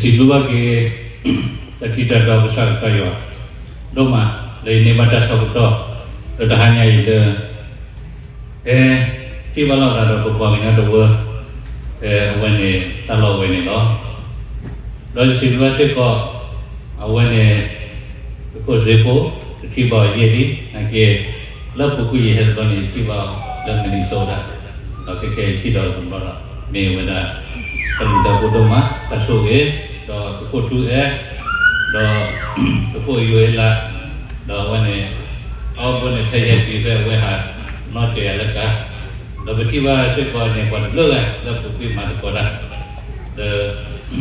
စံးဘျုးဘၣ်က့ၤ တၢ်ထံၣ်တၢ်တီကစၢ်ကစၢ်ယွၤ ဒိၣ်မး လၢယန့ၢ်ဘၣ်တၢ်ဆၢကတီၢ် လၢတဟါညါအံၤလၢ ဟဲထံၣ်ဘၣ်လိာ်သးဒီးပပှၤကညီတဝၢ ဖဲအဝဲန့ၣ်တၢ်လီၢ်ဝဲန့ၣ်လီၤ. ဒီးယစံးဘျုးဘၣ်စ့ၢ်ကီး အဝဲန့ၣ် သုးခိၣ်စ့ဖိ တထံၣ်ဘၣ်အီၤယဲၢ်လံ နာ်က့ လၢပူၤကွံာ်ယဟဲတဘျီန့ၣ် ယထံၣ်ဘၣ်အီၤလၢ Minnesota ဒီးခဲကဲယထံၣ်ဒီးတဘျီဒီး မ့ၢ်ဝဲဒၣ် တၢ်ဘျုးတၢ်ဖှိၣ်ဒိၣ်မး တၢ်ဆိၣ်ဂ့ၤ ဒီးသုးခိၣ်ထူအဲၣ် ဒီး သုးခိၣ်ယိၤအ့လး ဒီးအဝဲန့ၣ် အီၤဘိန့ၣ် ဖဲယဟဲတုၤဖဲအဝဲဟး နီၢ်တဲာ်ယၤလၢကါ ဒီးပထံၣ်ဘၣ်စ့ၢ်ကီးန့ၣ် ပှၤတဘျုးဂၤလၢပူၤကွံာ်မၤသကိးတၢ် လၢ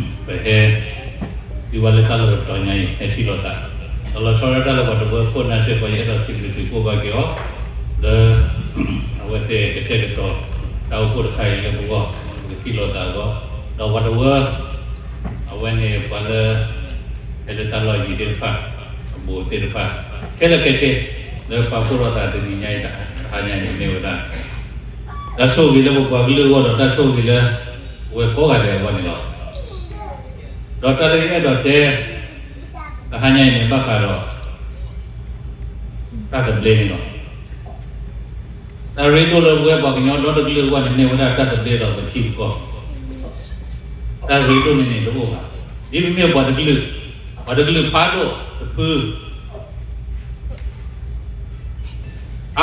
ပဟဲ တုၤဝဲလၢတၢ်လီၢ်တတီၤညါအံၤ ဟဲထံၣ်လိာ်သး ဒီးလီၤဆီဒၣ်တၢ်လၢပှၤတဝၢခိၣ်နၢ်စ့ၢ်ကီး ယအဲၣ်ဒိးစံးဘျုးစံးဖှိၣ်ဘၣ်က့ၤအီၤ လၢ အဝဲသ့ၣ်ကတဲာ်ကတီၤ တၢ်အိၣ်ဖှိၣ်တခါအံၤလၢပဂီၢ် ပကထံၣ်လိာ်သးအဂီၢ် ဒီးပှၤတဝၢ အဝဲန့ၣ်ပှၤလၢ ဟဲလၢတၢ်လီၢ်ယံၤသ့ၣ်တဖၣ် အဘူးသ့ၣ်တဖၣ် ခဲလၢာ်ခဲဆ့ လၢပာ်ဖှိၣ်ထီၣ်သးတနံၤညါအံၤ တဟါညါန့ၣ်မ့ၢ်ဝဲဒၣ် တၢ်ဆိၣ်ဂ့ၤလၢပပှၤကလုာ်အဂီၢ်ဒီးတၢ်ဆိၣ်ဂ့ၤလၢ ပဝဲကိးဂၤဒဲးအဂီၢ်န့ၣ်လီၤ. ဒီးတၢ်လၢယအဲၣ်ဒိးတဲ တဟါညါအံၤန့ၣ် ဘၣ်ဃးဒီး တၢ်သဘျ့န့ၣ်လီၤ. တၢ်ရ့ဒိၣ်လၢပဝဲပှၤကညီဒီတကလုာ်အဂီၢ်န့ၣ် မ့ၢ်ဝဲဒၣ်တၢ်သဘျ့ဒီးပထံပကီၢ် တၢ်ရ့ဒိၣ်န့ၣ်န့ၣ်တအိၣ်ဘၣ်. ဒ်ပမ့ၢ်ပှၤတကလုာ် ပှၤတကလုာ်ဖးဒိၣ်တဖု အါန့ၢ်ဒံး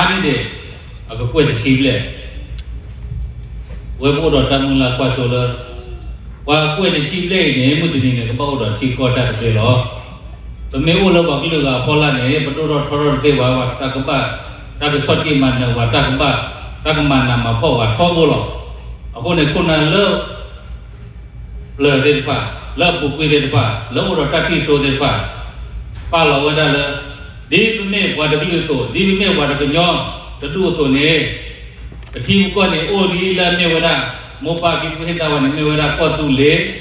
အကကွဲၢ်တဆံဘျဲၣ် ဝဲပအိၣ်ဒီးတၢ်မုၢ်လၢ်ကွၢ်စိလၢ ပှၤကွဲၢ်တဆံဘျဲၣ်အံၤန့ၣ် မုၢ်တနံၤန့ၣ် ကဘၣ်အိၣ်ဒီးထံကီၢ်တၢ်သဘျ့လီၤ. ပမ့ၢ်အိၣ်လၢပှၤကလုာ်ဂၤအဖီလာ်န့ၣ် ပဒိၣ်ထီၣ်ထီထီၣ်တသ့ဘၣ် တၢ်ကဘၣ် တၢ်ကဆီၣ်တံၢ်မၤနၢၤဝဲ တၢ်ကဘၣ် တၢ်ကမၤနးမၤဖှီၣ်ဝဲထီဘိလီၤ. အဃိန့ၣ် ခိၣ်နၢ်လၢ ပျၢၤသ့ၣ်တဖၣ် လၢအပူၤကွံာ်သ့ၣ်တဖၣ် လၢအိၣ်ဒီးတၢ်ထံၣ်စိသ့ၣ်တဖၣ် ပာ်လီၤဝဲဒၣ်လၢ ဒ်ပမ့ၢ်ပှၤတကလုာ်အသိး ဒ်ပမ့ၢ်ပှၤတကညီတဒူၣ်အသိးန့ၣ် ပထံပကီၢ်န့ၣ်အိၣ်ဒ်လၢအမ့ၢ်ဝဲဒၣ် မိၢ်ပၢ်ဖံဖုဟ့ၣ်သါဝဲန့ၣ် မ့ၢ်ဝဲဒၣ်ကီၢ်သူလ့ၤ ဒီးပထံဖိကီၢ်ဖိန့ၣ်မ့ၢ်ဝဲ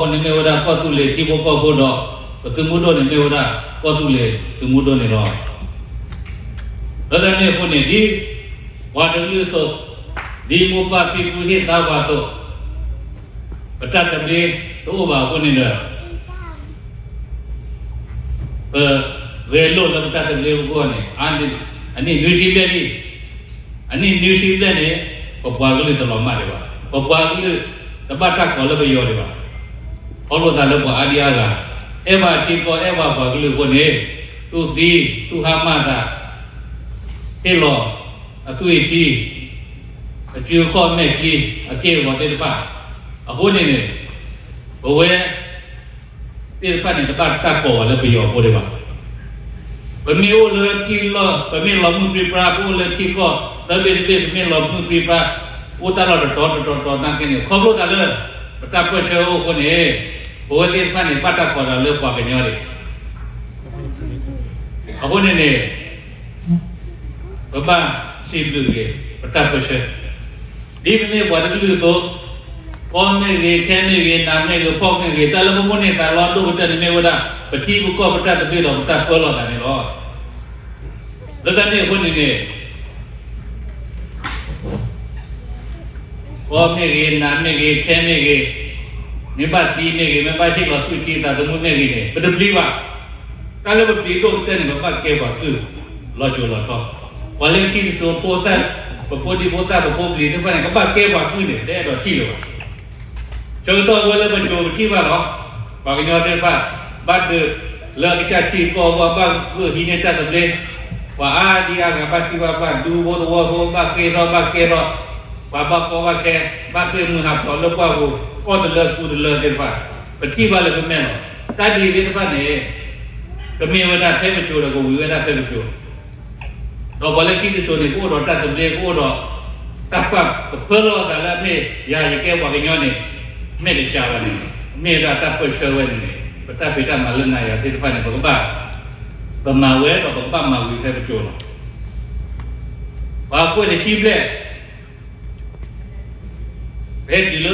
ဒၣ်ကီၢ်သူလ့ၤထံဖိကီၢ်ဖိဒီး ပသုးမုၢ်ဒိၣ်န့ၣ်မ့ၢ်ဝဲဒၣ်ကီၢ်သူလ့ၤသုးမုၢ်ဒိၣ်န့ၣ်လီၤ. လၢတၢ်န့ၣ်အဃိန့ၣ် ဒ်ပှၤတကလုာ်အသိး ဒ်မိၢ်ပၢ်ဖံဖုဟ့ၣ်သါပှၤအသိး ပတၢ်သဘျ့တအိၣ်ဘၣ်အဃိန့ၣ်ဒီး ပဂဲၤလိာ်လၢပတၢ်သဘျ့အဂီၢ်န့ၣ် အနံၣ်နွံဆံဘျဲၣ်လံ. အနံၣ်နွံဆံဘျဲၣ်န့ၣ် ပပှၤကလုာ်တလီၤမၢ်ဒံးဘၣ်. ပပှၤကလုာ်တဘၣ်တၢ်ကိးလၢပယီၤဒံးဘၣ်. ခီဖျိသးလၢပှၤအါဒံအါဂၤ အဲၣ်ဘၣ်ထံကီၢ်အဲၣ်ဘၣ်ပှၤကလုာ်အဃိန့ၣ် တူၢ်သံ တူၢ်ဟါမၢ်သး ဟ့ၣ်လီၤ အသွံၣ်အထံ အစုအခီၣ်အမဲာ်ချံ အက့ၢ်အဂီၤသ့ၣ်တဖၣ် အဃိန့ၣ်န့ၣ် ပဝဲသ့ၣ်တဖၣ်န့ၣ် တဘၣ်တၢ်ကိးဝဲလၢပယီၤဖိဒံးဘၣ်. ပမ့ၢ်အိၣ်လၢထံလီၢ် ပမ့ၢ်လီၤမုၢ်ပြံပြါ ပအိၣ်လၢထံကီၢ် သၢဘ့ၣ်တဘ့ၣ် ပမ့ၢ်လီၤမုၢ်ပြံပြါ အိၣ်တၢ်လီၢ်တတီၤတတီၤတီၤနာ်က့န့ၣ် ခီဖျိသးလၢ ပတၢ်ပၢၢ်ဆၢအိၣ်အဃိန့ၣ် ပဝဲသ့ၣ်တဖၣ်န့ၣ် ဘၣ်တၢ်ကိးဒီးလၢပှၤကညီဒံး အဃိန့ၣ်န့ၣ် ပဘၣ်စံးဘျုးက့ၤ ပတၢ်ပၢၢ်ဆၢ ဒ်ပမ့ၢ်ပှၤတကလုာ်အသိး, ကီမ့ၢ်ဂ့ၤ, ခဲမ့ၢ်ဂ့ၤ, နးမ့ၢ်ဂ့ၤ, ဖှီၣ်မ့ၢ်ဂ့ၤ, တၢ်လၢပမိၣ်န့ၢ်သးလီဒိၣ်ကတၢၢ်န့ၣ်မ့ၢ်ဝဲဒၣ် ပထံပကီၢ်ပတၢ်သဘျ့ဒီးပတၢ်ပၢလီၤသးန့ၣ်လီၤ. လၢတၢ်န့ၣ်အဃိန့ၣ်န့ၣ် ကီမ့ၢ်ဂ့ၤ, နးမ့ၢ်ဂ့ၤ, ခဲမ့ၢ်ဂ့ၤ, မ့ၢ်ဘၣ်သံမ့ၢ်ဂ့ၤ, မ့ၢ်ဘၣ်ဟ့ၣ်လီၤသွံၣ်ထံသးသမူမ့ၢ်ဂ့ၤန့ၣ် ပတပျံၤဘၣ်. တၢ်လၢပပျံၤဒိၣ်ကတၢၢ်န့ၣ် ပဘၣ်ကဲပှၤကုၢ် လီၤစိၤလီၤထီ, ပှၤလၢခံတစိၤဖိသၣ်, ပဖိဒံဖိသၣ် ပဖိပျံၤသ့ၣ်တဖၣ်န့ၣ် ကဘၣ်ကဲပှၤကုၢ်န့ၣ် တအဲၣ်ဒိးထံၣ်လၢၤဘၣ်. ဆၢကတီၢ်ဝဲလၢပစိၤပထံၣ်ဘၣ်လီၤ. ပှၤကညီသ့ၣ်တဖၣ် ဘၣ်ဒုးလၢအကစၢ်ထံကီၢ်အဂီၢ် ဘၣ်ဂုာ်ဟံးန့ၢ်တၢ်သဘျ့, ပှၤအါဒံအါဂၤဘၣ်သံဘၣ်ပှၢ် ဒူဖိသဝီဖိ ဘၣ်ဃ့ၢ်ထီၣ်ဘၣ်ကဲထီၣ်, ပှၤဘၣ်ကီဘၣ်ခဲ ဘၣ်ဃ့ၢ်မုၢ်ဟးဖျိးလၢပှၢ်ပူၤ အီၣ်တလၢကူတလၢသ့ၣ်တဖၣ် ပထံၣ်ဘၣ်လၢပမဲာ်လီၤ. တၢ်ဒ်အံၤသ့ၣ်တဖၣ်န့ၣ် ကမ့ၢ်ဝဲဒၣ်ဖဲပစိၤဒီးကဝံၤဝဲဒၣ်ဖဲပစိၤ ဒီးပှၤလၢခံတစိၤန့ၣ် ကအိၣ်ဒီးတၢ်သဘျ့ ကအိၣ်ဒီးတၢ်ပာ်ကဖၢလီၤအသးလၢအမ့ၢ် ယၤယကဲပှၤကညီန့ၣ် မဲာ်တဆှးဘၣ်န့ၣ် မ့ၢ်ဝဲဒၣ်တၢ်ပၢၢ်ဆၢဝဲန့ၣ်န့ၣ် ပတၢ်ဖံးတၢ်မၤလၢနၤယၤသ့ၣ်တဖၣ်န့ၣ် ပကဘၣ် ပမၤဝဲဒီးပကဘၣ်မၤဝံၤဖဲပစိၤလီၤ. ပှၤကွဲၢ်တဆံဘျဲၣ် ပဟဲတုၤ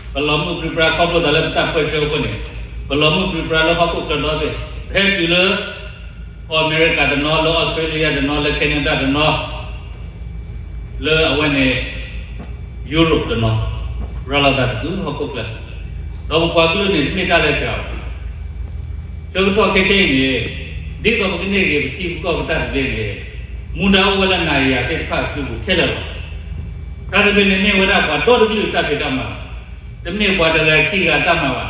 လၢ ပလီၤမုၢ်ပြံပြါခီဖျိသးလၢပတၢ်ပၢၢ်ဆၢအဃိန့ၣ် ပလီၤမုၢ်ပြံပြါလၢဟီၣ်ခိၣ်ချၢဒီဘ့ၣ် ပဟဲတုၤလၢ ကီၢ်အမဲရကၤတနီၤ လၢအီစထြ့လယါတနီၤ လၢ Canada တနီၤ လၢအဝဲန့ၣ် Europe တနီၤ ရၤလီၤသးတကုၤဟီၣ်ခိၣ်ချၢ ဒီးပပှၤကလုာ်န့ၣ် တမ့ၢ်တၢ်လၢတၢ်အပူၤ, ဆၢကတီၢ်ခဲခဲအံၤန့ၣ်, ဒ်သိးပကန့ၢ်က့ၤပထံပကီၢ်ပတၢ်သဘျ့န့ၣ်, မူဒါအိၣ်ဝဲလၢနၤယၤသ့ၣ်တဖၣ်အစုပူၤခဲလၢာ်လီၤ. တၢ်သဘျ့န့ၣ်မ့ၢ်ဝဲဒၣ်ပှၤဒီတကလုာ်တၢ်ဖံးတၢ်မၤ, တမ့ၢ်ပှၤတဂၤခံဂၤတၢ်မၤဘၣ်,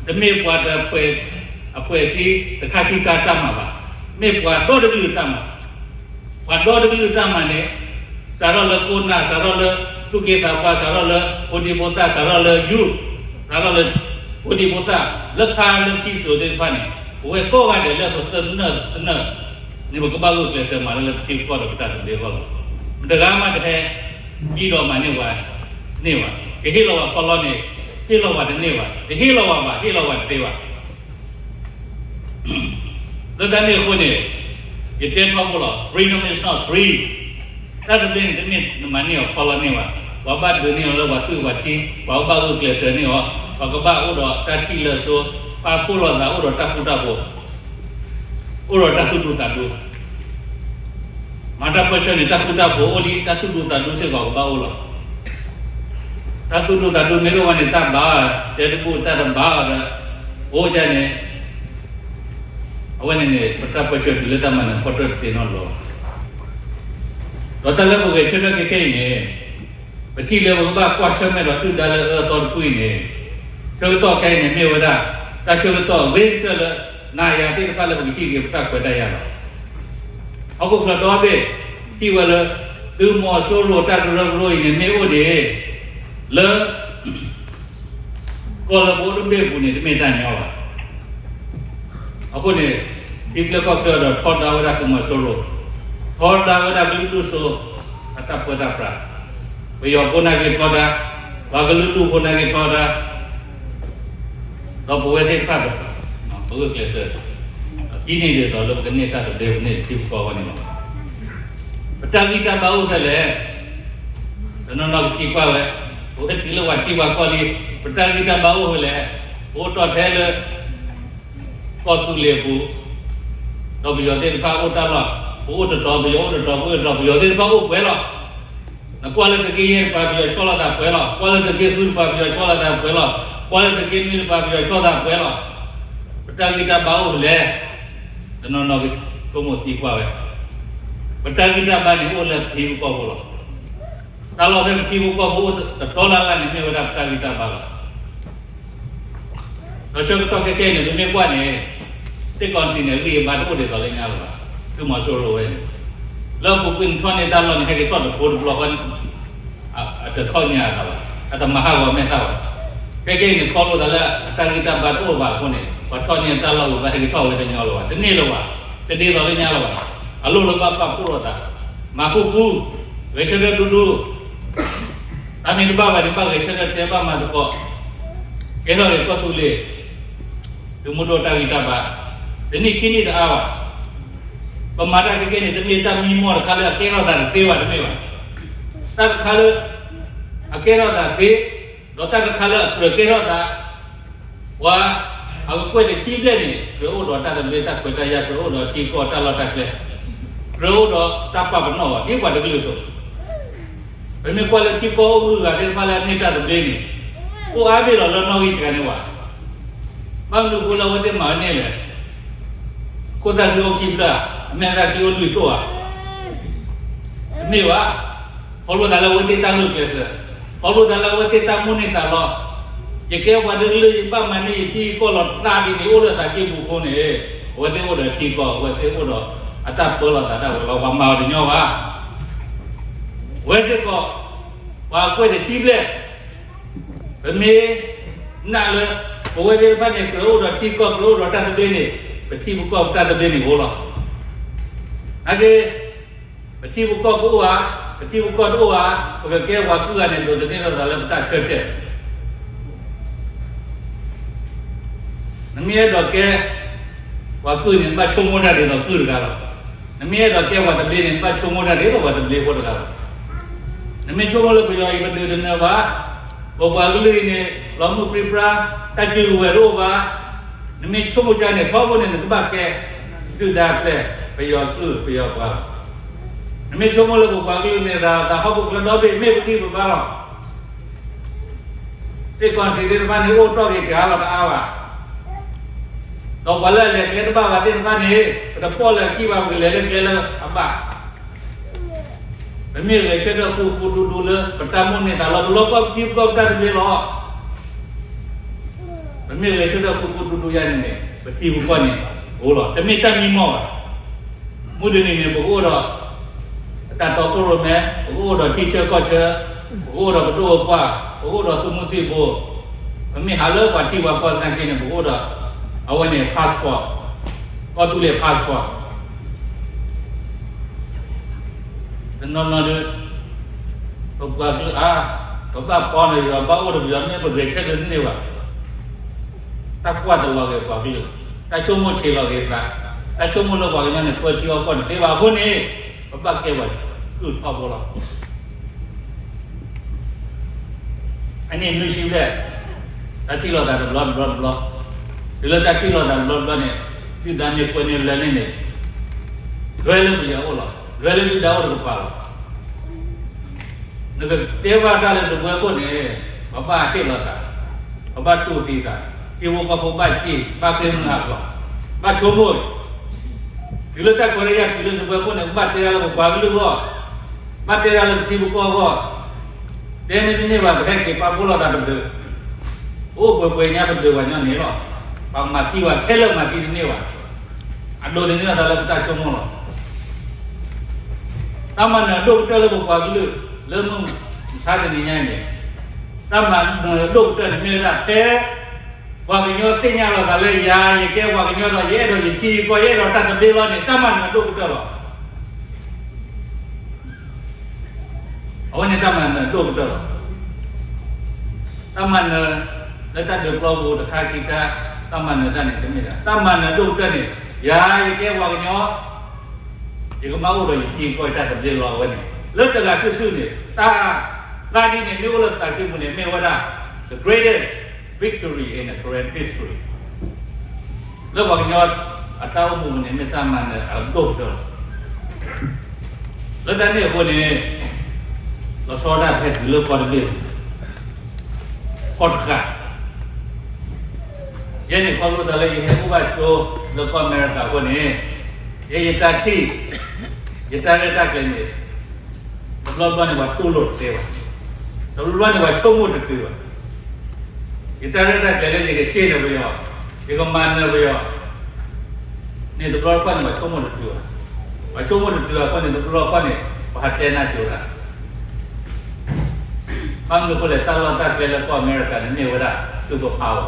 တမ့ၢ်ပှၤတ အဖွဲ့အစည်းတခါခံခါတၢ်မၤဘၣ်, မ့ၢ်ပှၤဒီတကလုာ်တၢ်မၤ ပှၤဒီတကလုာ်တၢ်မၤန့ၣ်, စးထီၣ်လၢခိၣ်နၢ်, စးထီၣ်လၢသူၣ်က့သးပှၢ်, စးထီၣ်လၢဖိဒံဖိသၣ်, စးထီၣ်လၢ youth, စးထီၣ်လၢဖိဒံဖိသၣ်, လၢခါလၢခံစိၤသ့ၣ်တဖၣ်န့ၣ်, ပဝဲကိးဂၤဒဲးလၢပသနၢၣ်သနၢၣ်န့ၣ် ပကဘၣ်ဂုာ်ကျဲးစၢးမၤလၢလၢပထံပကီၢ်ဒီးပတၢ်သဘျ့အဂီၢ်လီၤ. မတဂၤမးကဟဲ ကံဒီးမၤန့ၢ်ဝဲန့ၢ်ဘၣ်, ကဟ့ၣ်လီၤဝဲခီလီန့ၣ်, ဟ့ၣ်လီၤဝဲတန့ၢ်ဘၣ်, တဟ့ၣ်လီၤဝဲဘၣ်, ဟ့ၣ်လီၤဝဲတသ့ဘၣ်. လၢတၢ်န့ၣ်အဃိန့ၣ်, ယတဲထီဘိလီၤ, freedom is not free. တၢ်သဘျ့န့ၣ် တမ့ၢ်နမၤန့ၢ်အီၤခီလီန့ၢ်ဘၣ်, ပှၤဘၣ်ဒုးန့ၢ်အီၤလၢပှၤသွံၣ်ပှၤထံ, ပှၤကဘၣ်ဂုာ်ကျဲးစၢးန့ၢ်အီၤ, ပှၤကဘၣ်အိၣ်ဒီးတၢ်ထံၣ်လၢအစိ, ပာ်ဖှိၣ်လိာ်သးအိၣ်ဒီးတၢ်ဃူတၢ်ဖိး, အိၣ်ဒီးတၢ်သူၣ်ဒူသးဒူ မၤတၢ်ပၢဆှၢန့ၣ် တၢ်ဃူတၢ်ဖိးအိၣ်လံ, တၢ်သူၣ်ဒူသးဒူစ့ၢ်ကီးကဘၣ်အိၣ်လီၤ. တၢ်သူၣ်ဒူသးဒူမ့ၢ်တအိၣ်ဘၣ်န့ၣ် တၢ်ဘၣ်အီၤ, တဲတဘူၣ်တၢ်တဘၣ်အီၤဒီး, အိၣ်ဒ်န့ၣ်, အဝဲန့ၣ်န့ၣ် ပတၢ်ပၢဆှၢတုၤလၢတၢ်မၤနၢၤဖီတၢၣ်တသ့နီတဘျီဘၣ်. ဒီးတၢ်လၢပဂဲၤဆၢထၢၣ်ခဲခဲအံၤန့ၣ်, ပထံၣ်လၢပကဘၣ်ကွၢ်ဆၢၣ်မဲာ်ဒီးဒုၣ်ဒါလၢအအၢအသီတဖုအံၤန့ၣ်, ဆၢကတီၢ်ခဲအံၤန့ၣ် မ့ၢ်ဝဲဒၣ် တၢ်ဆၢကတီၢ်အဂ့ၤကတၢၢ်လၢ နၤယၤသ့ၣ်တဖၣ်လၢပကထံၣ်က့ၤပတၢ်ခွဲးတၢ်ယာ်လီၤ. ဟီၣ်ခိၣ်ချၢဒီဘ့ၣ် ထံၣ်ဝဲလၢ သုးမီၤစိရိၤတၢ်ကရၢကရိအံၤန့ၣ် မ့ၢ်အိၣ်ဒံး လၢ ကီၢ်လၢပအိၣ်တဘ့ၣ်အပူၤန့ၣ် တမ့ၢ်တၢ်ညီဘၣ်. အဃိန့ၣ် ထံချၢကီၢ်ချၢဒီးထီဒါဝဲဒၣ်သုးမီၤစိရိၤ, ထီဒါဝဲဒၣ်ကလုာ်ဒူၣ်စိ အတၢ်ပၢတၢ်ပြး, ပယီၤဖိနာ်က့ၤထီဒါ, ပှၤကလုာ်ဒူၣ်ဖိနာ်က့ၤထီဒါ, ဒီးပဝဲသ့ၣ်တဖၣ် ပဂုာ်ကျဲးစၢး ဒ်န့ၣ်ဒ်သိးလၢပကန့ၢ်တၢ်သဘျ့ ပန့ၢ်ထံပကီၢ်အဂီၢ်န့ၣ်လီၤ. ပတၢ်ဂံၢ်တၢ်ဘါအိၣ်ဖဲလဲၣ်, တနီၤနီၤကသံကွၢ်ဝဲ, ပဝဲတုၤလၢပှၤထံပှၤကီၢ်လံ, ပတၢ်ဂံၢ်တၢ်ဘါအိၣ်ဖဲလဲၣ်, ပအိၣ်တီၢ်ထဲလၢ ကီၢ်သူလ့ၤအပူၤ, ဒီးပယီၤသ့ၣ်တဖၣ်အိၣ်တၢ်လီၢ်, ပအိၣ်တတီၤ ပယီၤအိၣ်တတီၤ, ပအိၣ်တတီၤ ပယီၤသ့ၣ်တဖၣ်အိၣ်ပှဲၤလီၤ. နကွၢ်လၢသုးက့ယဲၢ်တပၤ ပယီၤဆီလီၤသးပှဲၤလီၤ, ကွၢ်လၢသုးက့ဃုတပၤ ပယီၤဆီလီၤသးပှဲၤလီၤ, ကွၢ်လၢသုးက့နွံတပၤ ပယီၤဆီလီၤသးပှဲၤလီၤ. ပတၢ်ဂံၢ်တၢ်ဘါအိၣ်ဖဲလဲၣ်, တနီၤနီၤကဆိကမိၣ်သံကွၢ်ဝဲ, ပတၢ်ဂံၢ်တၢ်ဘါန့ၣ်အိၣ်လၢပထံပကီၢ်ဖိလီၤ. တၢ်လီၢ်ဖဲပထံပကီၢ်ဖိအိၣ်တတီၤလၢ်လၢ်န့ၣ် မ့ၢ်ဝဲဒၣ်ပတၢ်ဂံၢ်တၢ်ဘါလီၤ. ဒီးဆၢကတီၢ်ခဲခဲအံၤန့ၣ် ပမ့ၢ်ကွၢ်န့ၣ်, စ့ၢ်ကီးစံးန့ၣ် အဂံၢ်အဘါတအိၣ်ဒ်သိးလၢညါလၢၤဘၣ်, သုးမီၤစိရိၤဝဲန့ၣ်, လၢအပူၤကွံာ်န့ၣ်ထီၣ်န့ၢ်တၢ်လီၢ်န့ၣ် ဟဲက့ၤထီၣ်တဘိတဘျီဃီ, အတခီၣ်ညါအသးဘၣ်, အတမၤဟးဂီၤမဲာ်သၣ်ဘၣ်. ခဲကနံၣ်အံၤန့ၣ် ခီဖျိသးလၢအတၢ်ဂံၢ်တၢ်ဘါတအိၣ်ဘၣ်အဃိန့ၣ် ပှၤထီၣ်န့ၢ်တၢ်လီၢ်ဝံၤဘၣ် ဟဲက့ၤထီၣ်ဝဲတညီလၢၤဘၣ်, တန့ၢ်လၢၤဘၣ်, တဒ်သိးလၢညါလၢၤဘၣ်. အလိၣ်လၢဘၣ်ပာ်ဖှိၣ်လိာ်သး, မၤဃူဃူ, ဂဲၤဆၢထၢၣ်ဒူဒူ တၢ်မ့ၢ်တဘၣ်ဘၣ်န့ၣ် ဘၣ်ဂဲၤဆၢထၢၣ်တဲဘၣ်မၤသကိး, ကဲထီၣ်က့ၤကီၢ်သူလ့ၤ, သုးမုၢ်ဒိၣ်တၢ်ဂံၢ်တၢ်ဘါ, တနံၣ်ခံနံၣ်တအါဘၣ်. ပမၤတၢ်ခဲကနံၣ်အံၤန့ၣ် တမ့ၢ်တၢ်မံမီၢ်တခါလၢအကဲထီၣ်သးတသ့ဘၣ်, တမ့ၢ်ဘၣ်. တၢ်တခါလၢ အကဲထီၣ်သးသ့, ဒီးတၢ်တခါလၢအကြၢးကဲထီၣ်သး, ပှၤအကကွဲၢ်တဆံဘျဲၣ်န့ၣ် ကြၢးအိၣ်ဒီးတၢ်သဘျ့တၢ်ခွဲးတၢ်ယာ်, ကြၢးအိၣ်ဒီးထံကီၢ်တၢ်လီၢ်တၢ်ကျဲ, ကြၢးအိၣ်ဒီးတၢ်ပာ်ပနီၣ်အီၤ ဒ်ပှၤတကလုာ်အသိး. ပမ့ၢ်ကွၢ်လၢထံကီၢ်အိၣ်မုၢ်ဂၤသ့ၣ်တဖၣ်လၢအန့ၢ်တၢ်သဘျ့န့ၣ်, အိၣ်အါဘ့ၣ်လီၤလၢနီၣ်ဂံၢ်စှၤန့ၣ်ဝဲ. ဘၣ်မနုၤအဃိလၢအဝဲသ့ၣ်မၤဝဲန့ၣ်လဲၣ်. ခိၣ်သၣ်ချံအိၣ်ခံဖျၢၣ်ဧါ, အမဲာ်သၣ်ချံအိၣ်လွံၢ်တိၢ်ဧါ. တမ့ၢ်ဘၣ်. ခီဖျိသးလၢအဝဲသ့ၣ်တၢ်ဂုာ်ကျဲးစၢး, ခီဖျိသးလၢအဝဲသ့ၣ်တၢ်မိၣ်န့ၢ်သးလီ, ယကဲပှၤတကလုာ် ယဘၣ်မၤန့ၢ်ယထံယကီၢ်လီၤတၢ်ဒ်န့ၣ် အိၣ်လၢသးကံၢ်ပူၤအဃိန့ၣ်, အဝဲသ့ၣ်အိၣ်ဒီးထံကီၢ်, အဝဲသ့ၣ်အိၣ်ဒီးအတၢ်ပၢလီၤသးတၢ်ဝဲၤလီၤ, ပှၤမၤအီၤတညီဘၣ်. ဝဲစ့ၢ်ကီး ပှၤကွဲၢ်တဆံဘျဲၣ်, ပမ့ၢ်နာ်လၢ ပဝဲသ့ၣ်တဖၣ်န့ၣ် ကြၢးအိၣ်ဒီးထံကီၢ် ကြၢးအိၣ်ဒီးတၢ်သဘျ့န့ၣ်, ပထံပကီၢ်ပတၢ်သဘျ့န့ၣ်အိၣ်လီၤ. နာ်က့ ပထံပကီၢ်ကအိၣ်ဧါ, ပထံပကီၢ်တအိၣ်ဧါ, ပကကဲပှၤကုၢ်ဂၤန့ၣ် ဒိးသန့ၤထီၣ်သးလၢပတၢ်ဆၢတဲာ် နမ့ၢ်အဲၣ်ဒိးကဲပှၤကုၢ်န့ၣ် နဘၣ်ဆိကမိၣ်တၢ်ဒ်သိးကုၢ်တဂၤလီၤ. နမ့ၢ်အဲၣ်ဒိးကဲပှၤသဘျ့န့ၣ် နဘၣ်ဆိကမိၣ်တၢ်ဒ်သိးပှၤသဘျ့ဖိတဂၤလီၤ. နမ့ၢ်ဆိကမိၣ်လၢပယီၤအံၤပဒုးတနၢၤဘၣ်, ပပှၤကလုာ်အံၤန့ၣ် လီၤမုၢ်ပြံပြါ, တၢ်စုကဝဲၤတအိၣ်ဘၣ်, နမ့ၢ်ဆိကမိၣ်ကၢ်န့ၣ် ထီဘိန့ၣ် နကဘၣ်ကဲ ဒုၣ်ဒါပျဲၢ် ပယီၤကုၢ်ပယီၤပှၤလီၤ. နမ့ၢ်ဆိကမိၣ်လၢပပှၤကလုာ်န့ၣ် ရၤလီၤသးဟီၣ်ခိၣ်ချၢဒီဘ့ၣ် မ့ၢ်ပဂံၢ်ပဘါလီၤ. သ့ၣ်ကီၢ်စံၣ်သ့ၣ်တဖၣ်န့ၣ် အိၣ်တီၢ်က့ၤစှၤလီၤတအါဘၣ်. ဒီးပှၤလၢအလဲၤကျဲတဘၣ်ဘၣ်သ့ၣ်တဖၣ်န့ၣ် ပတပိာ်လၢခံဘၣ်, ပကလဲၤလၢကျဲလၢအဘၣ်. ပမ့ၢ်ဂဲၤဆၢထၢၣ်ဃူဃူဒူဒူလၢ ပတၢ်မိၣ်န့ၢ်သးလီၤ, ပလီၢ်ကီၢ်ပထံပကီၢ်ပတၢ်သဘျ့လီၤ. ပမ့ၢ်ဂဲၤဆၢထၢၣ်ဃူဃူဒူဒူယါန့ၣ်န့ၣ် ပထံပကီၢ်န့ၣ် အိၣ်လီၤ, တမ့ၢ်တၢ်မံမီၢ်ဘၣ်. မုၢ်တနံၤန့ၣ် ပကအိၣ်ဒီး တၢ်တီခိၣ်ရိၣ်မဲ, ပကအိၣ်ဒီးထံဆၢကီၢ်ဆၢ, ပကအိၣ်ဒီးပဒိၣ်ပပှၢ်, ပကအိၣ်ဒီးသုးမုၢ်သံၣ်ဘိ, ပမ့ၢ်ဟးလၢပှၤထံပှၤကီၢ်သနာ်က့န့ၣ် ပကအိၣ်ဒီး အဝဲန့ၣ် passport, ကီၢ်သူလ့ၤ passport. တနီၤနီၤဒီး ပပှၤကလုာ်အါ, ပဘၣ်ပီန့ၣ်ဒီး ဘၣ်အိၣ်ဒီးပယီၤ မ့ၢ်ပဂဲၤဆၢထၢၣ်တန့ၢ်ဘၣ်. တၢ်ကွၢ်တလီၤဂာ်ပှၤကလုာ်, တၢ်ဆိကမိၣ်ဆံးလီၤဂာ်သး, တၢ်ဆိကမိၣ်လၢပှၤကညီန့ၣ် ပၢထံအီၣ်ကီၢ်န့ၣ်သ့ဘၣ်အဃိန့ၣ်, ပဘၣ်ကဲပှၤကုၢ်ထီဘိလီၤ. အန့ၣ်နွံဆံဘျဲၣ်, တၢ်ထံၣ်လိာ်သးတဘျီတဘျီတဘျီ, တုၤလၢတၢ်ထံၣ်လိာ်သးတဘျီတဘျီန့ၣ်, ဒုၣ်ဒါမ့ၢ်ကွဲန့ၢ်လၢန့ၣ်န့ၣ်, လွဲလၢပယီၤအိၣ်လီၤ, လွဲလၢဒုၣ်ဒါအိၣ်တကပၤလီၤ. နကတဲဘၣ်တၢ်လၢစပွဲခိၣ်န့ၣ်, ပဘၣ်ဟ့ၣ်လီၤသး, ပဘၣ်တူၢ်သံသး, ထံဖိကီၢ်ဖိဘၣ်စံၣ်, ဘၣ်ဃ့ၢ်မှံဟးဖျိး, ဘၣ်ဆိကမိၣ်, တုၤလၢတၢ်ခွဲးတၢ်ယာ်တုၤလၢစပွဲခိၣ်န့ၣ် ဘၣ်တဲဒၣ်လၢပပှၤကလုာ်အဂီၢ်, ဘၣ်တဲဒၣ်လၢပထံပကီၢ်အဂီၢ်, တဲမ့ၢ်တန့ၢ်ဘၣ် ပဟဲက့ၤပာ်ဖှိၣ်လိာ်သးပဒၢး, ပအိၣ်ပှဲၤပှဲၤညါပဒၢးပှၤညီန့ၣ်လီၤ. ပှၤမၤသံပှၤခဲလၢာ်မၤသံတန့ၢ်ဘၣ်. အဒိးန့ၢ်န့ၢ်သးလၢပတၢ်ဆိကမိၣ်လီၤ. တၢ်မၤနၢၤဒိၣ်ကတၢၢ်လၢပပှၤကလုာ် လၢမုၢ်မဆါတနံၤညါအံၤန့ၣ်, တၢ်မၤနၢၤဒိၣ်ကတၢၢ်န့ၣ်မ့ၢ်ဝဲဒၣ်ဖဲ ပှၤကညီသ့ၣ်ညါလီၤသးလၢယၤ ယကဲပှၤကညီဒီး ယအဲၣ်ဒိးယထံယကီၢ် ယအဲၣ်ဒိးတၢ်သဘျ့လီၤန့ၣ် တၢ်မၤနၢၤဒိၣ်ကတၢၢ်လီၤ. အဝဲန့ၣ်တၢ်မၤနၢၤဒိၣ်ကတၢၢ်လီၤ. တၢ်မၤနၢၤလၢတၢ်ဒုးပျီပူၤတခါခံခါ, တၢ်မၤနၢၤတၢ်န့ၣ်တမ့ၢ်ဒၣ် တၢ်မၤနၢၤဒိၣ်ကတၢၢ်န့ၣ်, ယၤယကဲပှၤကညီ ယကမၤအိၣ်ဒီးယထံယကီၢ်တၢ်သဘျ့လီၤ. အဝဲန့ၣ် လၢတဂၤစုာ်စုာ်န့ၣ် တၢ်သးဒ်န့ၣ်မ့ၢ်အိၣ်လၢသးကံၢ်ပူၤန့ၣ် မ့ၢ်ဝဲဒၣ် the greatest victory in the Karen history လၢပှၤကညီအတၢ်အိၣ်မူပူၤန့ၣ် မ့ၢ်တၢ်မၤနၢၤအဒိၣ်ကတၢၢ်လီၤ. လၢတၢ်န့ၣ်အဃိန့ၣ် လီၤဆီဒၣ်တၢ်ဟဲတုၤလၢကီၢ်တဘ့ၣ် ကီၢ်တဃာ် ယဲန့ၣ်ခီဖျိသးလၢယဟဲအိၣ်ဘၣ်ကၠိလၢကီၢ်အမဲရကၤအဃိန့ၣ်, ယဲယတၢ်ထံၣ်, ယတၢ်ရဲၣ်တၢ်ကျဲၤန့ၣ်, တဘျီဘျီန့ၣ်ပှၤတူၢ်လိာ်တသ့ဘၣ်, တဘျီဘျီန့ၣ်ပှၤဆိကမိၣ်တတုၤဘၣ်. ယတၢ်ရဲၣ်တၢ်ကျဲၤလၢယကရှ့ၣ်နၢၤပယီၤ, ယကမၤနၢၤပယီၤ န့ၣ်တဘျီတခီၣ်န့ၣ် ပှၤဆိကမိၣ်တတုၤဘၣ်. ပှၤဆိကမိၣ်တတုၤဘၣ်အဃိန့ၣ် တဘျီတခီၣ်န့ၣ် ပှၤဟးတဲနၢ်ကၠိတၢ် ဘၣ်မနုၤအဃိလဲၣ်, တၢ်လီၢ်တၢ်ကျဲလၢကီၢ်အမဲရကၤန့ၣ်မ့ၢ်ဝဲဒၣ် super power,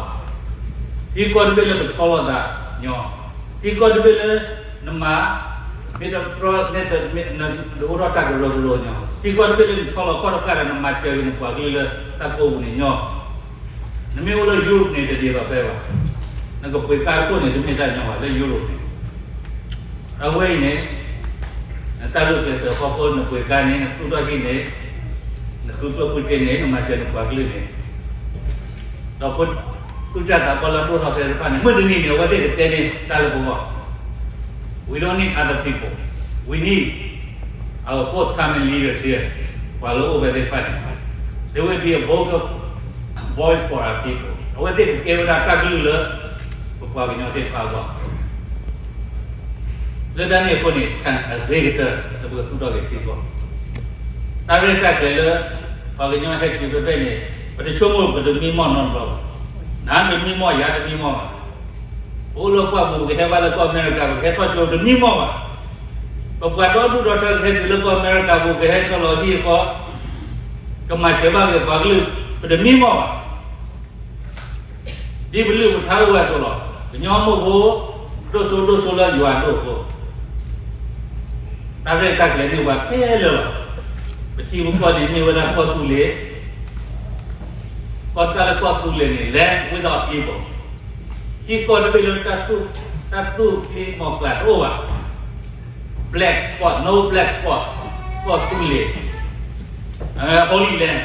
ထံကီၢ်တဘ့ၣ်လၢပဆီလီၤသးညီ, ထံကီၢ်တဘ့ၣ်လၢ နမၤ မ့ၢ်တတြီ နအိၣ်ထီၣ်တၢ်ကရၢကရိညီ, ထံကီၢ်တဘ့ၣ်လၢနဆီလီၤခီၣ်တဃာ်ဒီး နမၤစၢၤက့ၤနပှၤကလုာ်လၢတၢ်ကိးပူၤန့ၣ်ညီ, နမ့ၢ်အိၣ်လၢ Europe န့ၣ် တဒ်သိးဖဲဘၣ်. နကပှ့ၤကါတခိၣ်န့ၣ် တမ့ၢ်တၢ်ညီဘၣ် လၢ Europe န့ၣ် အဝဲအံၤန့ၣ် နတၢ်ဂုာ်ကျဲးစၢးဖီခိၣ် နပှ့ၤကါန့ၣ် နသူၣ်ထီၣ်ဟံၣ်န့ၣ် နဃုကျိၣ်ဃုစ့န့ၣ် နမၤစၢၤနပှၤကလုာ်န့ၣ် ဒီးဖိ သူၣ်စၢ်သးဘီလၢဒိၣ်ထီၣ်ဖဲသ့ၣ်တဖၣ်န့ၣ် မုၢ်တနံၤန့ၣ် အဝဲသ့ၣ်ကတဲန့ၢ်တၢ်လၢပဂီၢ်, We don't need other people. We need our forthcoming leaders here. ပှၤလၢအိၣ်ဖဲသ့ၣ်တဖၣ်န့ၣ် They will be a vocal voice for our people. အဝဲသ့ၣ်ကကဲဝဲဒၣ်တၢ်ကလုၢ်လၢ ပပှၤကညီသ့ၣ်တဖၣ်အဂီၢ် လၢတၢ်န့ၣ်အဃိန့ၣ် ဆၣ်အဂ့ၤကတၢၢ်လၢပကသူၣ်ထီၣ်က့ၤထံကီၢ်, တၢ်ရဲၣ်တၢ်ကျဲၤလၢ ပှၤကညီဟဲတုၤဖဲဖဲန့ၣ် ပတဆိကမိၣ်ပတမံမီၢ်နီတဘျီဘၣ်. နတမံမီၢ် ယၤတမံမီၢ်ဘၣ်. ပအိၣ်လၢပှၢ်ပူၤ ပကဟဲဘၣ်လၢကီၢ်အမဲရကၤ ပကဟဲထီၣ်ကၠိတမံမီၢ်ဘၣ်. ပပှၤဒီဒူၣ်ဒီထၢကဟဲတုၤလၢကီၢ်အမဲရကၤပူၤ ကဟဲဆီလီၤဟံၣ်အဃီ ကမၤစၢၤဘၣ်က့ၤပှၤကလုာ် ပတမံမီၢ်ဘၣ်. ဒ်ပလုၢ်ပထါအိၣ်ဝဲအသိးလီၤ. ကညီမိၢ်ဖိ ဒိၣ်စိဒိၣ်စိလၢယွၤအဒိၣ်အဃိ တၢ်ရဲၣ်တၢ်ကျဲၤန့ၢ်ပှၤခဲလၢာ်လီၤ. ပထံပကီၢ်န့ၣ်မ့ၢ်ဝဲဒၣ်ကီၢ်သူလ့ၤ, ကီၢ်တၢ်လၢကီၢ်သူလ့ၤန့ၣ် land without people, ထံကီၢ်တဘ့ၣ်လၢ တၢ်သူၣ်ချ့မီၤကျၢ်တအိၣ်ဘၣ်. Black spot, no black spot, ကီၢ်သူလ့ၤ Holy Land,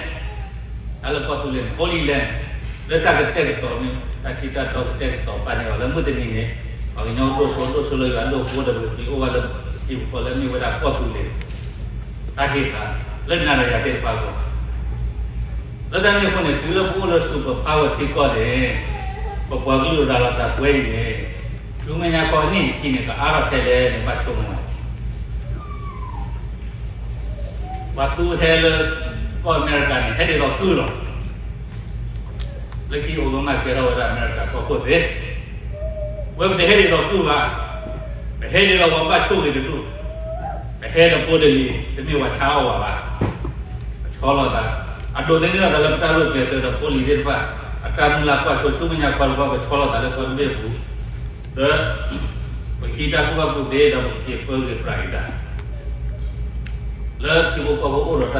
တၢ်လၢကီၢ်သူလ့ၤန့ၣ် Holy Land, လၢတၢ်ကတဲာ်ကတီၤန့ၣ် တၢ်ထံတၢ်တီကတဲာ်ကတီၤပာ်န့ၢ်အီၤလၢမုၢ်တနံၤန့ၣ် ပှၤကညီဒိၣ်စိဒိၣ်စိလၢယွၤအဒိၣ်အဃိဒီး ပကသံအိၣ်ဘၣ်လၢထံပကီၢ်လၢမ့ၢ်ဝဲဒၣ်ကီၢ်သူလ့ၤ တၢ်ဟ့ၣ်သး လၢနၤဒီးယၤသ့ၣ်တဖၣ်အဂီၢ် လၢတၢ်န့ၣ်အဃိန့ၣ် တုၤလၢပအိၣ်လၢ super power ထံကီၢ်န့ၣ် ပပှၤကလုာ်ရၤလီၤသးကွဲအံၤန့ၣ် ဆူမဲာ်ညါခီအနံၣ်တဆံန့ၣ် ကအါထီၣ်ထဲလဲၣ်န့ၣ် ဘၣ်ဆိကမိၣ်ဝဲ ပှၤသူဟဲလၢကီၢ်အမဲရကၤန့ၣ် ဟဲဒ်သိးကုၢ်လီၤ. လၢခံအိၣ်ကမၣ်ကဲထီၣ်ဝဲဒၣ်အမဲရကၤကီၢ်ခိၣ်သ့, ဝဲပတဟဲဒ်သိးကုၢ်ဘၣ်, ပဟဲဒ်သိးပှၤဘၣ်ဆိၣ်ဂ့ၤတဒူၣ်, ပဟဲတဖိတလံၤ တမ့ၢ်ပှၤဆါအီၣ်ဝဲဘၣ်. ပဆီလီၤသး, အဒိးသန့ၤထီၣ်သးလၢပတၢ်ဂုာ်ကျဲးစၢးဒီးဖိလံၤသ့ၣ်တဖၣ် အတၢ်မုၢ်လၢ်ကွၢ်စိ ဆူမဲာ်ညါခီတခီ ပဆီလီၤသးလၢကီၢ်တဘ့ၣ်အပူၤ ဒီး ပကဟံးတၢ်ကူၣ်ဘၣ်ကူၣ်သ့ဒီးပကက့ၤပၢဂ့ၤပြးဂ့ၤတၢ် လၢထံဖိကီၢ်ဖိအိၣ်ဒီးတၢ်သူၣ်မံသးမုာ် လၢတၢ်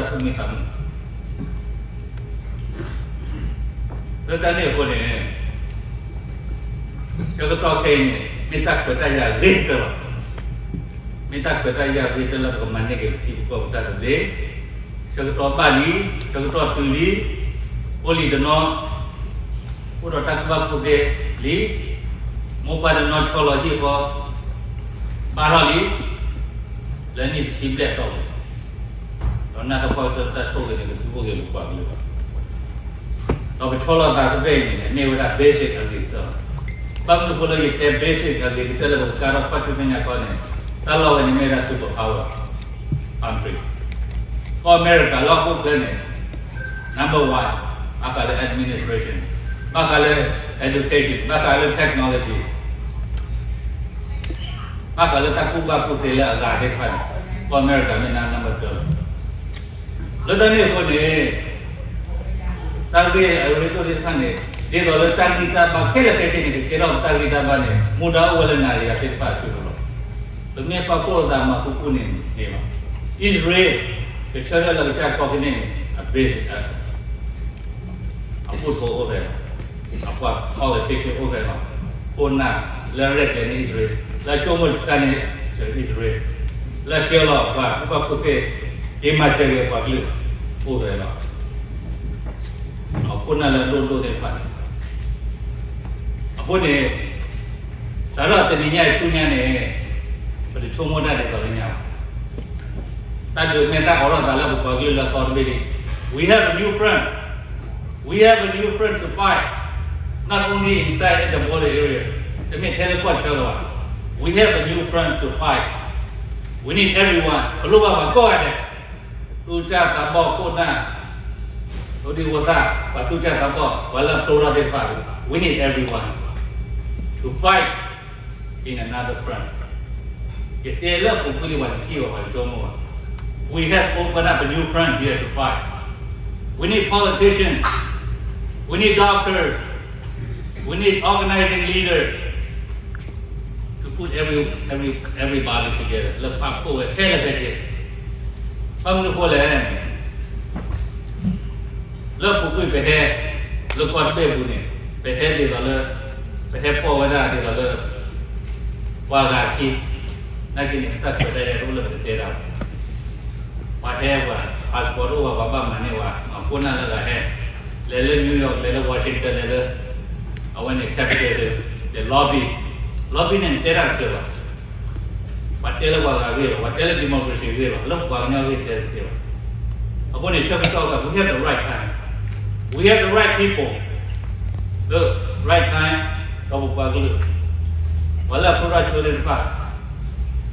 န့ၣ်အဃိန့ၣ် ဆၢကတီၢ်ခဲအံၤန့ၣ် မ့ၢ်တၢ်ခွဲးတၢ်ယာ်ဂ့ၤကတၢၢ်လီၤ. မ့ၢ်တၢ်ခွဲးတၢ်ယာ်ဂ့ၤကတၢၢ်လၢပကမၤန့ၢ်က့ၤပထံပကီၢ်ပတၢ်သဘျ့, ဆၢကတီၢ်ဘၣ်လံ, ဆၢကတီၢ်တုၤလံ, ဖိလံၤတနီၤ အိၣ်ဒီးတၢ်ကူၣ်ဘၣ်ကူၣ်သ့လံ, မိၢ်ပၢ်တနီၤဆီလီၤဟံၣ်ဃီ ဘၣ်ထီၣ်လံ, လၢနံၣ်တဆံဘျဲၣ်အတီၢ်ပူၤ ဒီးနၢ်တပှၢ်ကတၢၢ်လၢတၢ်ဆိၣ်ဂ့ၤန့ၣ် ကသူအိၣ်က့ၤပပှၤကလုာ်လီၤ. ဒီးပဆီလီၤသးတဘ့ၣ်အံၤန့ၣ် မ့ၢ်ဝဲဒၣ် basic အဂ့ၤကတၢၢ်လီၤ. ဘၣ်မနုၤအဃိလၢယတဲ basic အဂ့ၤကတၢၢ်လၢပကကါထီၣ်ကွၢ်ဆူမဲာ်ညါခီန့ၣ် တၢ်လီၢ်ဝဲန့ၣ်မ့ၢ်ဝဲဒၣ် super power country ကီၢ်အမဲရကၤလၢဟီၣ်ခိၣ်ချၢန့ၣ် number one ဘၣ်ဃးလၢ administration, ဘၣ်ဃးလၢ education, ဘၣ်ဃးလၢ technology, ဘၣ်ဃးလၢတၢ်ကူၣ်ဘၣ်ကူၣ်သ့လၢအဂၤသ့ၣ်တဖၣ်န့ၣ် ကီၢ်အမဲရကၤမ့ၢ်နၢ် number two လီၤ. လၢတၢ်န့ၣ်အဃိန့ၣ် တၢ်ဂ့ၢ်အရ့ဒိၣ်သ့ၣ်တဖၣ်န့ၣ် ဒ်သိးလၢတၢ်ဂံၢ်တၢ်ဘါခဲလၢာ်ခဲဆ့န့ၣ် ကကဲထီၣ်ပတၢ်ဂံၢ်တၢ်ဘါန့ၣ် မူဒါအိၣ်ဝဲလၢနၤဒီးယၤသ့ၣ်တဖၣ်အစုပူၤလီၤ. ပမ့ၢ်ပာ်ဖှိၣ်လိာ်သးမၤကူကူန့ၣ်န့ၣ်လီၤ. အံၣ်စရ့လး ကဆၢထၢၣ်လၢကစၢ်ကီၢ်ကန့ၢ်န့ၣ် အ base အဘူးထိၣ်အိၣ်ဖဲလီၤ. အပှၤ politician အိၣ်ဖဲလီၤ. ခိၣ်နၢ်လၢရဲၣ်ကျဲၤန့ၢ်အံၣ်စရ့လး, လၢဆိကမိၣ်တၢ်န့ၣ် အံၣ်စရ့လး, လၢဆှၢလီၤပှၤကူၣ်ဘၣ်ကူၣ်သ့ က့ၤမၤစၢၤက့ၤပှၤကလုာ် အိၣ်ဖဲလီၤ. အခိၣ်နၢ်လၢအဒိၣ်ဒိၣ်သ့ၣ်တဖၣ်န့ၣ် အဃိန့ၣ် စးထီၣ်တနံၤညါဆူညါန့ၣ် ပတဆိကမိၣ်တၢ်ဒ်သိးလၢညါဘၣ်. တၢ်ဒုးမဲာ်တၢ်အိးထီၣ်သးလၢပပှၤကလုာ်လၢအသီတဘ့ၣ်န့ၣ် we have a new front, we have a new front to fight, not only inside the border area, တမ့ၢ်ထဲလၢကီၢ်ဆၢလီၤဘၣ်. We have a new front to fight. We need everyone. ပလိၣ်ဘၣ်ပှၤကိးဂၤဒဲး သူၣ်စၢ်သးဘီၣ်ခိၣ်နၢ် ဖိဒံဖိသၣ် ပှၤသူၣ်စၢ်သးဘီၣ် ပှၤလၢအဖျိထီၣ်သ့ၣ်တဖၣ် we need everyone to fight in another front. ယတဲလၢအပူၤကွံာ်လံ ပှၤတထံၣ်ဘၣ် ပှၤတဆိကမိၣ်ဘၣ်. We have opened up a new front here to fight. We need politicians. We need doctors. We need organizing leaders to put every, every, everybody together. လၢပာ်ဖှိၣ်ဝဲခဲလၢာ်ခဲဆ့ ဘၣ်မနုၤအဃိလဲၣ်န့ၣ် လၢအပူၤကွံာ်ပဟဲ လၢကီၢ်တဘ့ၣ်အပူၤန့ၣ် ပဟဲဒ်သိးလၢ ပဟဲပိာ်ဝဲဒၣ်ဒ်သိးလၢ ပှၤဂၤအခံ နာ်က့န့ၣ် ပတၢ်ခွဲးတၢ်ယာ်တအိၣ်လၢပကတဲတၢ်ဘၣ်. ပှၤဟဲပှၤ passport တအိၣ်ဘၣ် ပှၤဘၣ်မၤန့ၢ်ဝဲ ခိၣ်နၢ်လၢဂၤဟဲ လဲၤလၢ New York လဲၤလၢ Washington လဲၤလၢ အဝဲန့ၣ် capital ဒီး lobby, lobby န့ၣ် နတဲတၢ်တချုးဘၣ်. ပှၤတဲလၢပှၤဂၤဂ့ၢ်လီၤ, ပှၤတဲလၢ democracy ဂ့ၢ်လီၤ, လၢပပှၤကညီဂ့ၢ်တဲတသ့ဘၣ်. အဃိန့ၣ် ဆၢကတီၢ်အခါ we have the right time, we have the right people, the right time ဒီးပပှၤကလုာ် ပှၤလၢအဖျိထီၣ်ဆိသ့ၣ်တဖၣ်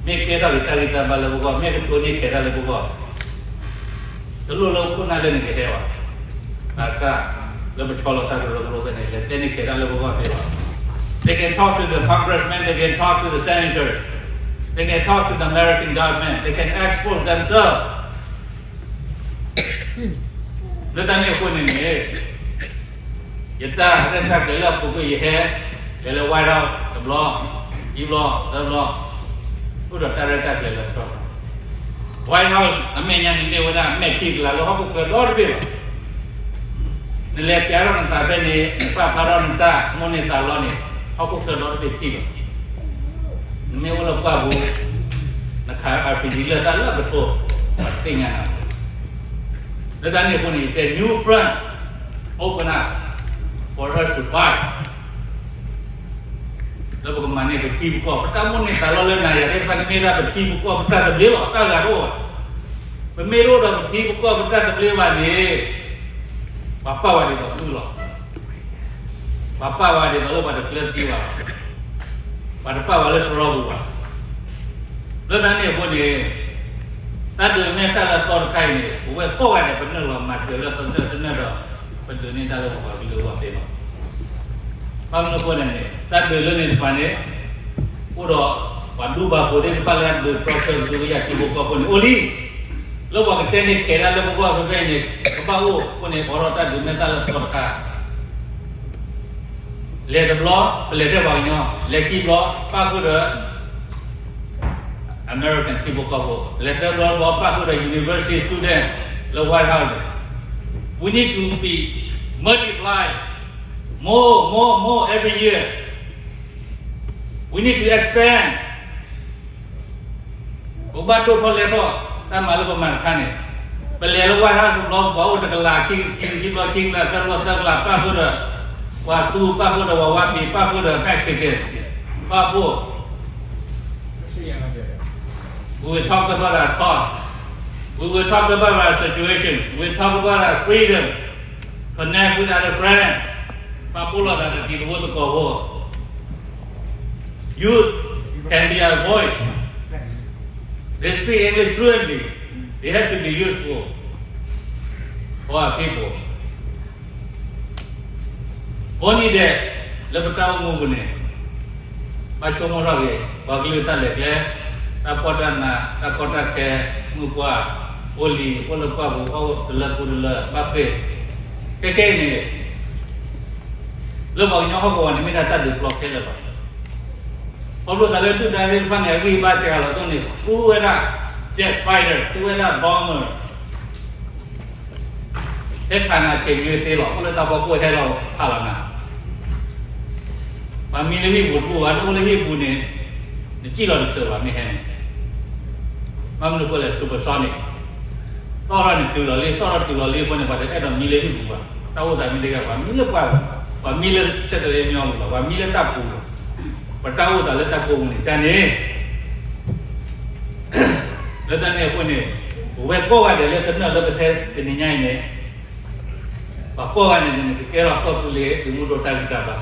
မ့ၢ်ကဲထီၣ်က့ၤတၢ်ဂံၢ်တၢ်ဘါလၢပဂီၢ်, မ့ၢ်ကတိၤန့ၢ်ကဲၤတၢ်လၢပဂီၢ် တလိၣ်လၢခိၣ်နၢ်လၢန့ၣ်ကဟဲဘၣ်. သးစၢ်လၢပဆီလီၤတၢ်ကရၢကရိဖဲန့ၣ် လဲၤတဲန့ၢ်ကဲၤတၢ်လၢပဂီၢ်သ့ဘၣ်. They can talk to the congressman, they can talk to the senator, they can talk to the American government, they can expose themselves. လၢတၢ်န့ၣ်အဃိန့ၣ်န့ၣ် ယတၢ်ရဲၣ်တၢ်ကျဲၤလၢအပူၤကွံာ်ယဟဲ လဲၤလၢ White House တဘျီ, ခံဘျီ, သၢဘျီ, အိၣ်ဒီးတၢ်ရဲၣ်တၢ်ကျဲၤလၢပတီၢ် White House အမဲာ်ညါန့ၣ်မ့ၢ်ဝဲဒၣ် မဲာ်ထံကလၤလၢဟီၣ်ခိၣ်ချၢဒီတဘ့ၣ်လီၤ. နလဲၤပျးထီၣ်နသးဖဲန့ၣ် နပာ်ဖျါထီၣ်နတၢ်မိၣ်န့ၢ်သးလီန့ၣ် ဟီၣ်ခိၣ်ချၢဒီတဘ့ၣ်ထံၣ်လီၤ. နမ့ၢ်အိၣ်လၢပှၢ်ပူၤ နခး RPG လၢတၢ်လၢပထိ ပှၤသ့ၣ်ညါနၤ လၢတၢ်န့ၣ်အဃိန့ၣ် ယတဲ new front open up for us to fight လၢပကမၤန့ၢ်ပထံပကီၢ် ပတၢ်မိၣ်န့ၢ်သးလီလၢနၤယၤသ့ၣ်တဖၣ်န့ၣ် မ့ၢ်ဒၣ်ပထံပကီၢ်ပတၢ်သဘျ့လီၤ. တၢ်ဂၤတအိၣ်ဘၣ်. ပမ့ၢ်တအိၣ်ဒီးပထံပကီၢ်ပတၢ်သဘျ့ဘၣ်န့ၣ် ပှၤပာ်ဝဲဒ်သိးဃုလီၤ. ပှၤပာ်ဝဲဒ်သိးလၢပှၤတကျၢၤသံဘၣ်, ပှၤတပာ်ဝဲလၢစရီပူၤဘၣ်. လၢတၢ်န့ၣ်အဃိန့ၣ်, တၢ်ဒုးမဲာ်သၣ်လၢအသီတခါအံၤန့ၣ် ပဝဲကိးဂၤဒဲး ပနုာ်လီၤမၤစၢၤလၢပနုာ်တနုာ်ဒီး ပဒုးန့ၢ်တၢ်လၢပပှၤကလုာ်အဂီၢ်သ့လီၤ. ဘၣ်မနုၤအဃိလဲၣ်န့ၣ် တၢ်ဒုးလၢန့ၣ်တဖၣ်န့ၣ် အိၣ်ဒီးပှၤဒူပှၤဃိၤသ့ၣ်တဖၣ်လၢအဒုးတြီဆၢက့ၤယၤထံဖိကီၢ်ဖိန့ၣ် အိၣ်လံ. လၢပှၤကတဲန့ၢ်ခဲးဒၣ်လၢပဂီၢ်ဖဲဖဲအံၤန့ၣ် ကဘၣ်အိၣ်အဃိန့ၣ် အိးထီၣ်တၢ်ဒုးမဲာ်သၣ်လၢသီတခါ. လဲၤတဘျီ ပလဲၤတဲပှၤကညီ, လဲၤခံဘျီ ပၣ်ဃုာ်ဒီး American ထံဖိကီၢ်ဖိ, လဲၤသၢဘျီတဘျီ ပၣ်ဃုာ်ဒီး university student လၢ White House. We need to be multiply more, more, more every year. We need to expand. ပဘၣ်ဒိၣ်ထီၣ်လဲၤထီၣ် တၢ်မၤလၢပမၤတခါန့ၣ်, ပလဲၤလၢ White House တဘျီ ပှၤအိၣ်တကလး ခံကလး ခံကလး သၢကလး သၢကလး ပၣ်ဃုာ်ဒီး ပှၤသူ ပၣ်ဃုာ်ဒီး ပှၤဝါပံၤ ပၣ်ဃုာ်ဒီး Mexican ပၣ်ဃုာ် We will talk about our thoughts. We will talk about our situation. We will talk about our freedom. Connect with other friends. ပာ်ဖှိၣ်လိာ်သးဒီးတံၤသကိးသကိးဖိ. Youth can be our voice. They speak English fluently. They have to be useful for our people. ကိးနံၤဒဲး လၢပတၢ်အိၣ်မူပူၤန့ၣ် ဘၣ်ဆိကမိၣ်ထီၣ်က့ၤ ပှၤကလုာ်တၢ်လဲၤကျဲ, တၢ်ဖှီၣ်တၢ်နး, တၢ်ကီတၢ်ခဲ, မုၢ်ပှၢ်, အိၣ်လံၤ, အိၣ်လၢပှၢ်ပူၤ, အိၣ်တလၢပူၤတလၢ, ဘၣ်ဃ့ၢ်. ခဲခဲအံၤန့ၣ် လၢပှၤကညီဟီၣ်ကဝီၤန့ၣ် မ့ၢ်ဒၣ်တၢ်ဒုးပျီခဲလၢာ်လီၤ. ခီဖျိသးလၢဒုၣ်ဒါသ့ၣ်တဖၣ်န့ၣ် အဂံၢ်ဘါစှၤလီၤအသိးန့ၣ် သူဝဲဒၣ် jet fighter, သူဝဲဒၣ် bomber ဟဲခးနၤဆဲးယွဲသ့လီၤ, အိၣ်လၢတၢ်ဖီခိၣ်ဟဲလီၤခးလီၤနၤ. ပှၤမံလၢဟံၣ်ပူၤတအိၣ်ဘၣ်, နအိၣ်လၢဟံၣ်ပူၤန့ၣ် နစံၣ်လီၤတချုးဘၣ် မ့ၢ်ဟဲန့ၣ်. ဘၣ်မနုၤအဃိလဲၣ် supersonic သီၣ်ထီၣ်န့ၣ်တုၤလီၤလံ, သီၣ်ထီၣ်တုၤလီၤလံအဃိန့ၣ် ပှၤတအဲၣ်ဒိးမံလၢဟံၣ်ပူၤဘၣ်. တၢ်အိၣ်သးမ့ၢ်တဂ့ၤ ပှၤမံလၢပှၢ်, ပှၤမံလၢ ဆဲးသရ့မံအီပူၤလီၤ, ပှၤမံလၢတၢ်ပူၤလီၤ. ပတၢ်အိၣ်သးလၢတၢ်ကိးပူၤန့ၣ် ကန့ၣ် လၢတၢ်န့ၣ်အဃိန့ၣ် ပဝဲကိးဂၤဒဲးလၢကနၢ်လၢပထဲတနံၤညါအံၤန့ၣ် ပှၤကိးဂၤန့ၣ် နကကဲထီၣ်ကီၢ်သူလ့ၤသုးမုၢ်ဒိၣ်တၢ်ဂံၢ်တၢ်ဘါ,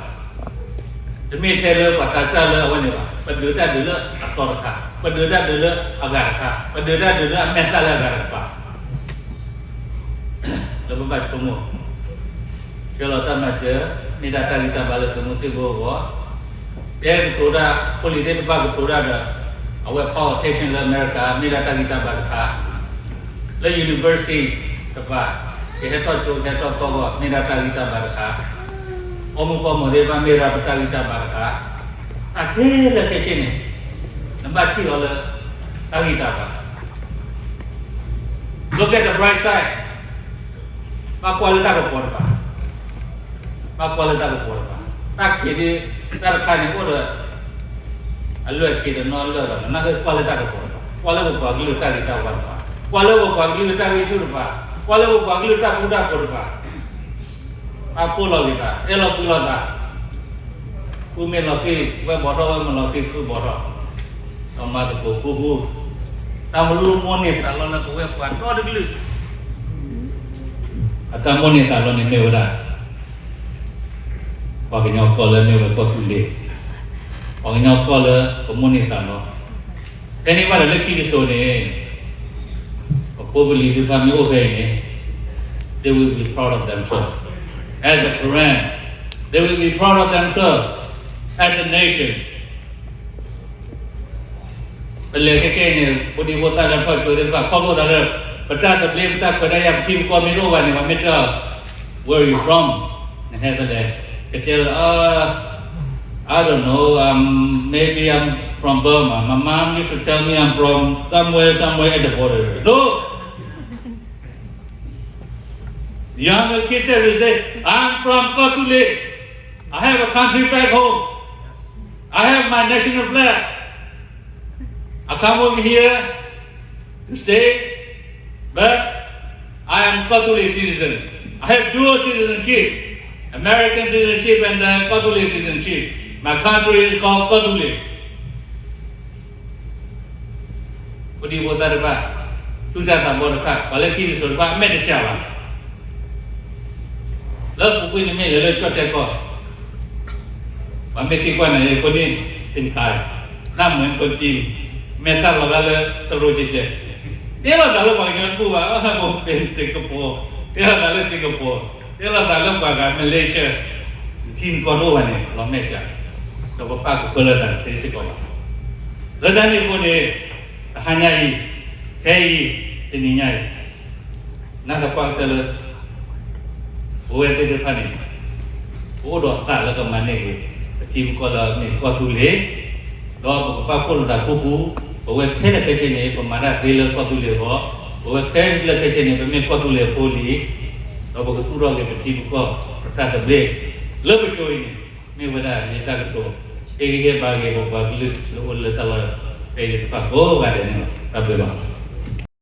တမ့ၢ်ထဲလၢပှၤသးစၢ်လၢအဝဲန့ၣ်ဘၣ်. ပဒုးတၢ်ဒုးလၢအသီတခါ, ပဒုးတၢ်ဒုးလၢအဂၤတခါ, ပဒုးတၢ်ဒုးလၢအမဲာ်သၣ်လၢအဂၤတကပၤ လၢပဘၣ်ဆိကမိၣ် ဆှၢလီၤတၢ်မၤစၢၤ မ့ၢ်ဒၣ်တၢ်ဂံၢ်တၢ်ဘါလၢသုးမုၢ်သံၣ်ဘိအဂီၢ်, တဲကတိၤတၢ် ဖိလံၤသ့ၣ်တဖၣ်ကတိၤတၢ်ဒီး အဝဲ politician လၢအမဲရကၤ မ့ၢ်ဒၣ်တၢ်ဂံၢ်တၢ်ဘါတခါ, လၢ university တဖၣ် ကဟဲထီၣ်ကၠိ ကဟဲထီၣ်ကီၢ်ဂီၢ် မ့ၢ်ဒၣ်တၢ်ဂံၢ်တၢ်ဘါတခါ, ပိာ်မုၣ်ပိာ်မုၣ်သ့ၣ်တဖၣ် မ့ၢ်ဒၣ်ပတၢ်ဂံၢ်တၢ်ဘါတခါ, တၢ်ခဲလၢာ်ခဲဆ့န့ၣ် နဘၣ်ထံၣ်လီၤလၢ တၢ်ဂံၢ်တၢ်ဘါ Look at the bright side. ဘၣ်ကွၢ်လၢတၢ်ကပီၤတကပၤ, ဘၣ်ကွၢ်လၢတၢ်ကပီၤတကပၤ, တၢ်ခံးဒ် တၢ်တခါန့ၣ်အိၣ်ဒီး အလွဲၢ်ခံးတနီၤလၢာ်ဒီး နကကွၢ်လၢတၢ်ကပီၤတကပၤ, ကွၢ်လၢပပှၤကလုာ်တၢ်ဂံၢ်တၢ်ဘါတကပၤ, ကွၢ်လၢပပှၤကလုာ်တၢ်ဂံၢ်ဆူၣ်တကပၤ, ကွၢ်လၢပပှၤကလုာ်တၢ်ဃူတၢ်ဖိးတကပၤ ပာ်ဖှိၣ်လီၤက့ၤသး, အဲၣ်လီၤကွံလီၤသး, ဖုမ့ၢ်လီၤဃံၢ် ဝဲဘီၣ်ထီၣ်, ဝဲမ့ၢ်လီၤဃံၢ် ဖုဘီၣ်ထီၣ်, ဒီးမၤသကိးဃူဃူ, တၢ်မၤလိမိၣ်န့ၢ်သးလီလၢပဝဲပှၤဒီတကလုာ်, အတၢ်မိၣ်န့ၢ်သးလီန့ၣ်မ့ၢ်ဝဲဒၣ် ပှၤကညီကီၢ်လၢမ့ၢ်ဝဲကီၢ်သူလ့ၤ, ပှၤကညီကီၢ်လၢကမိၣ်န့ၢ်သးလီ, ဖဲန့ၣ်ဘၣ်ဒီးလၢခံတစိၤန့ၣ် ပဖိပလံၤသ့ၣ်တဖၣ်မ့ၢ်အိၣ်ဖဲအံၤန့ၣ် they will be proud of themselves as a Karen, they will be proud of themselves as a nation. ပလဲၤခဲခဲအံၤန့ၣ် ဖိဒံဖိသၣ်လၢထီၣ်ကၠိသ့ၣ်တဖၣ် ခီဖျိသးလၢ ပတၢ်သဘျ့ ပတၢ်ခွဲးတၢ်ယာ် ပထံပကီၢ်မ့ၢ်တအိၣ်ဘၣ်န့ၣ် ပှၤမ့ၢ်တဲ Where are you from? နဟဲဖဲလဲၣ်, ကတဲလၢ I don't know, um, maybe I'm from Burma. My mom used to tell me I'm from somewhere, somewhere at the border. No! Younger kids every say, I'm from Kawthoolei. I have a country back home. I have my national flag. I come over here to stay, but I am Kawthoolei citizen. I have dual citizenship, American citizenship and uh, Kawthoolei citizenship. My country is called Kawthoolei. ဖိဒံဖိသၣ်တဖၣ် သူၣ်စၢ်သးဘီတဖၣ် ပှၤလၢခံတစိၤတဖၣ် အမဲာ်တဆှးဘၣ်. လၢပူၤကွံာ်န့ၣ်မ့ၢ်လဲၤလၢကၠီၣ်တဲၣ်ကီၢ်, ပှၤမ့ၢ်သံကွၢ်နၤအံၤ ဖိန့ၣ် သင်ခါ, နၢ်မုာ်ကိၣ်ကံ, မဲာ်သၣ်လီၤဂာ်လၢတရိကဲကဲ, တ့လိာ်သးလၢပှၤကညီတပူၤဘၣ်, အိၣ်ဟဲမ့ၢ် Singapore, တ့လိာ်သးလၢ Singapore, တ့လိာ်သးလၢပှၤဂၤ Malaysia, နထံနကီၢ်တအိၣ်ဘၣ်န့ၣ် လီၤမဲာ်ဆှး, ဒီးပပာ်ကဖၢလၢတၢ်သ့စ့ၢ်ကီးဘၣ်. လၢတၢ်န့ၣ်အဃိန့ၣ်, တဟါညါအံၤ, ခဲအံၤ, တနံၤညါအံၤ, နာ်သပှၢ်ကတၢၢ်လၢ ပဝဲသ့ၣ်တဖၣ်န့ၣ်, ပအိၣ်ဒီးအသးလၢကမၤန့ၢ်က့ၤ ပထံပကီၢ်လၢအမ့ၢ်ကီၢ်သူလ့ၤ, ဒီးပကဘၣ်ဖှိၣ်လိာ်သးဃူဃူ, ပဝဲခဲလၢာ်ခဲဆ့န့ၣ် ပမၤတၢ်သ့လၢကီၢ်သူလ့ၤအဂီၢ်, ပဝဲခဲလၢာ်ခဲဆ့န့ၣ် ပမ့ၢ်ကီၢ်သူလ့ၤအဖိလံ, ဒီးပကသူၣ်ထီၣ်က့ၤပထံပကီၢ် ပတၢ်သဘျ့, လၢပစိၤအံၤန့ၣ်, မ့ၢ်ဝဲဒၣ်ယတၢ်ကတိၤ, ဟ့ၣ်ဂံၢ်ဟ့ၣ်ဘါက့ၤပပှၤကလုာ်လၢအိၣ်လၢတၢ်လီၢ်ဖဲအံၤတဖၣ်ကိးဂၤဒဲးန့ၣ်လီၤ. တၢ်ဘျုးလီၤ.